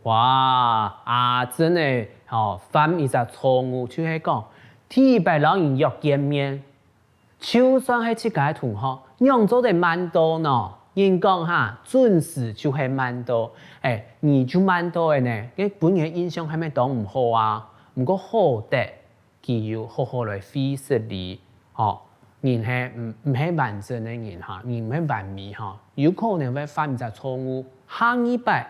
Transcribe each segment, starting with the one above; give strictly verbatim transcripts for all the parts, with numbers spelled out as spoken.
哇，阿珍仔，吼，犯一隻錯誤，就係講，第一擺摎人約見面，就算係自家个同學，仰做得慢到呢？人講哈，準時就係慢到。欸，你就慢到了呢，該分人个印象係毋係當毋好啊？毋過好得，佢有好好來會失禮，吼，人係毋毋係完整个人哈，人毋係完美哈，有可能會犯一隻錯誤，下二擺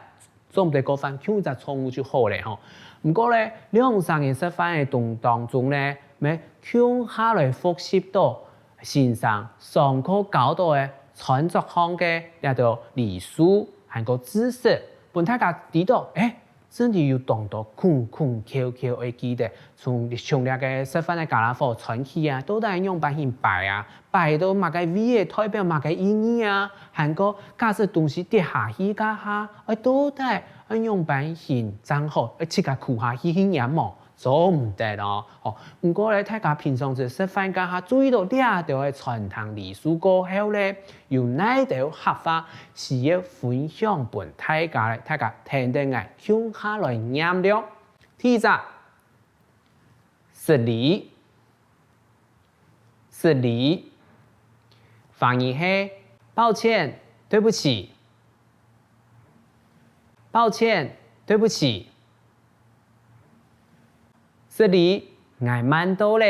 做毋得過犯，共一隻錯誤就好了吼。毋過呢，兩儕人食飯个當當中呢，乜共下來複習到先生上課教到个餐桌項个這兜禮數還過知識，分大家知到，欸，真經有當多空空竅竅个記得，從從這个食飯个傢啦伙傳起啊，到底仰般形擺啊？ 擺到麼个位仔代表麼个意義啊？還過假使東西跌下去該下，愛到底愛仰般形正好，愛自家跍下去去拈無？做毋得哦！吼，毋過呢，大家平常時食飯該下注意到這兜个餐廳禮數過後呢，有哪兜客話需要分享分大家呢？大家跈等𠊎共下來唸了。第一隻，失禮。 失禮。華語係抱歉、對不起。抱歉、對不起。失禮，𠊎慢到了。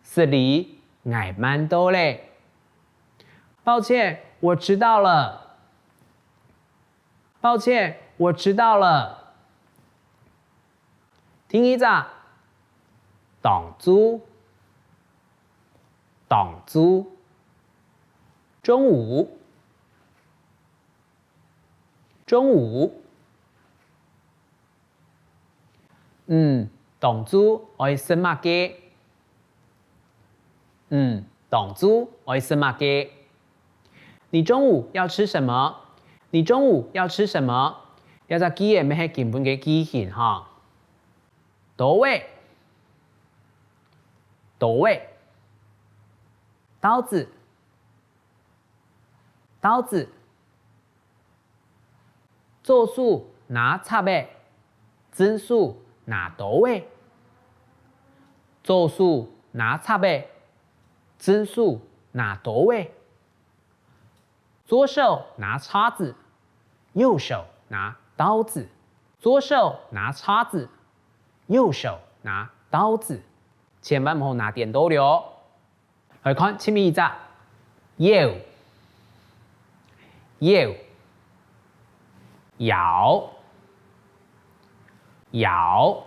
失禮，𠊎慢到了。抱歉，我遲到了。抱歉，我遲到了。 第二隻，當晝，當晝。中午，中午。你當晝愛食麼个？你當晝愛食麼个？ 你中午要吃什麼？你中午要吃什麼？這隻句仔乜係今晡个句型哈。多仔，多仔。刀子，刀子。 左手拿叉仔，正手拿刀仔。左手拿叉仔，正手拿刀仔。左手拿叉子，右手拿刀子。左手拿叉子，右手拿刀子。千萬毋好拿顛倒了哦。 來看前面一隻，腰，腰，腰，腰。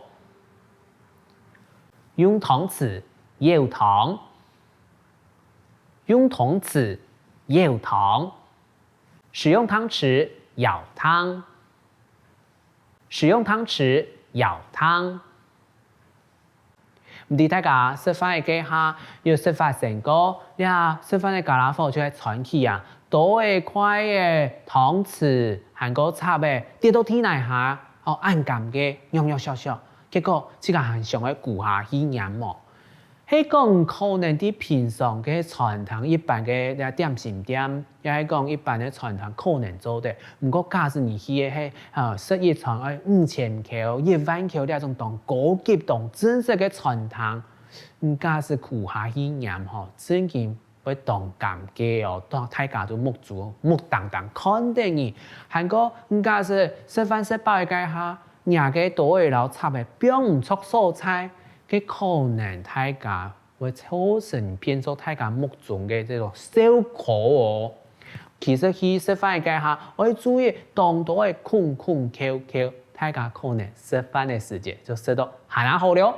用湯匙舀湯，用湯匙舀湯。使用湯匙舀湯，使用湯匙舀湯。 毋知大家食飯个該下，有識發生過，這食飯个傢啦伙就係傳起啊，刀仔、筷仔、湯匙，還過叉仔跌到地泥下，哦，恁尷尬，弱弱小小，結果自家還想愛跍下去拈無？係講可能在平常个餐廳一般个這點心店， 也係講一般个餐廳可能做得，毋過假使你去个係，啊，食一餐愛五千箍、一萬箍這種當高級、當正式个餐廳，你假使跍下去拈吼，真經會當尷尬哦，當大家都目珠、目盯盯看等你。還過你假使食飯食飽个該下，若个刀仔摎叉仔放毋著所在，該可能大家 會造成變做大家目中个這種笑科哦。其實去食飯个該下，愛注意當多个空空竅竅，大家可能食飯个時節就食到還較好了。